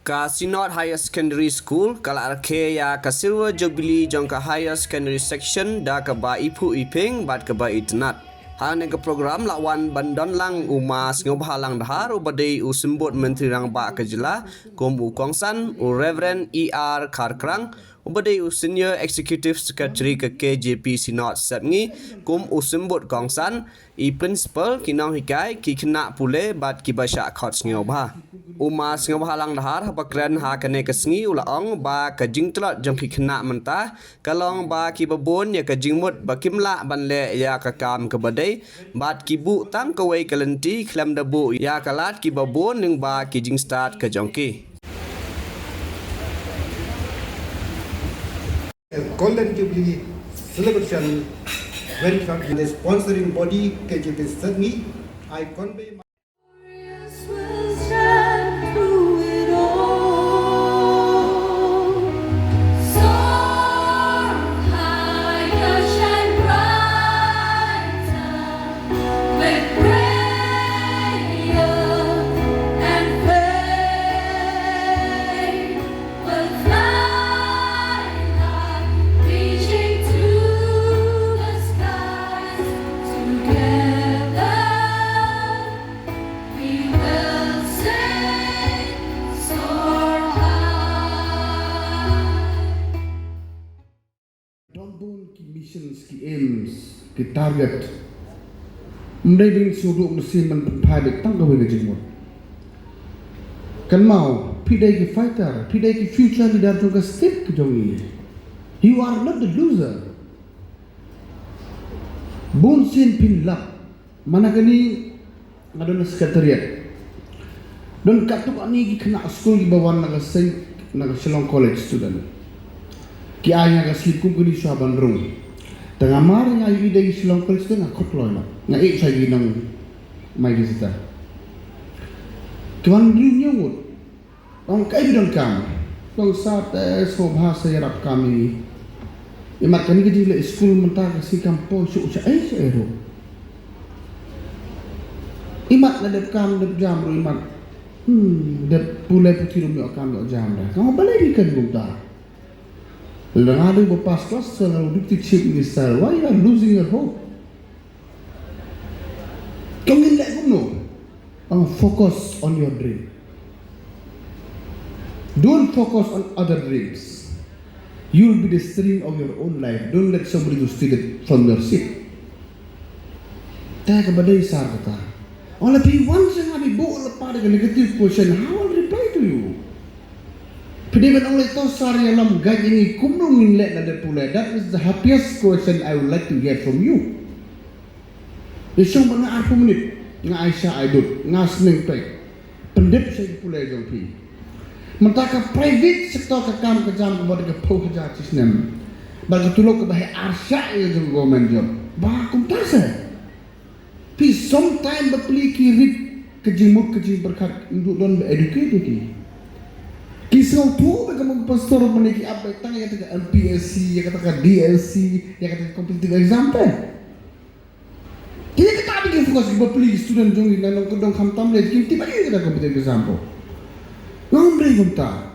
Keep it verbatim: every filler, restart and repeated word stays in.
Ka Synod Higher Secondary School ka la rakhe ïa ka Silver Jubilee jong ka Higher Secondary Section da kaba iphuh iping bad kaba itynnad. Hangne ka program la wan ban don lang u Ma Sngewbha Langdhar uba dei u Symbud Myntri Rangbah ka jylla, kum u kongsan, u Reverend E R Kharkrang uba dei u Senior Executive Secretary ka K J P Synod Sepngi, kum u Symbud kongsan, i principal, ki nonghikai, ki khynnah pule bad kiba shah khot sngewbha. U Ma Sngewbha Langdhar haba kren ha kane ka sngi u la ong ba ka jingtlot jong ki khynnah mynta ka long ba kiba bun ïa ka jingmut ba kim lah ban leh ïa ka kam kaba dei bad ki buh tang kawei ka lynti khlem da buh ïa ka lad kiba bun lyngba ki jingstad ka jong ki. A Golden Jubilee celebration when from the sponsoring body K J P Sepngi, I convey my Don bun ki missions, ki aims, ki target. Ym dei ban shu duh mynsiem ban pynphai beit tang kawei ka jingmut. Kynmaw, phi dei ki fighter, phi dei ki future leader jong ka state ka jong ngi. You are not the loser. Bun sien phin lap. Mana kane nga don ha secretariat. Don katto katne ki khynnah skul kiba wan na ka seng, na ka Shillong College student. Ki ai nga ka slip kum kine shuwa ban rung. Te nga mar nga ïohi dei Shillong College student nga khot kloi noh. Nga ïeh sha ki nong My Visitor. Ki wan hynriew hynñiew ngut. Ong kaei phi donkam. Ong sa te sngewbha sa ïarap kam ïa ngi. Imat kane ka jingleh skul mynta ka sngi kam poi shuh shaei shaei ruh. Imat la dep kam dep jam ruh imat. Hmm, dep pule puthi ruh ym ïoh kam ïoh jam da. Nga ong balei phi kren kumta. Lada nga dei ba pass class twelve nga dei deputy chief minister. Why you are losing your hope? Ka ngin leh kumno? Ong focus on your dream. Don't focus on other dreams. You'll be the steering of your own life. Don't let somebody to steal it from your seat. Te kaba dei sar kata. Ong la phi wan sha nga phi buh lypa da ka negative question, how I'll reply to you? Phi dei ban ong leh to sar ïalam guide ïa ngi kumno ngin leh na dep pule. That is the happiest question I would like to hear from you. Ïa shong ba nga arphew minit, nga ai sha ai dud, nga sneng peit. Pyndep sha ki pule jong phi. Mynta ka private sector ka kam ka jam kaba dei ka phew hajar shi snem. Bad ka tulop kaba heh ar shah ïa jong government job. Ba kumta se. Phi sometime ba pli ki rit ka jingmut ka jingpyrkhat ym don ba educate ïa ki. Ki sngewthuh ba ka mon pastor mane ki ap ba tang ïa kata ka M P S C, ïa kata ka D S C, ïa kata ka competitive exam te. Te ïa kata ba ki focus ba pli student jong ngi na nongkyndong khamtam leh kim tip ïa kata competitive exam ko. Ngam dei kumta.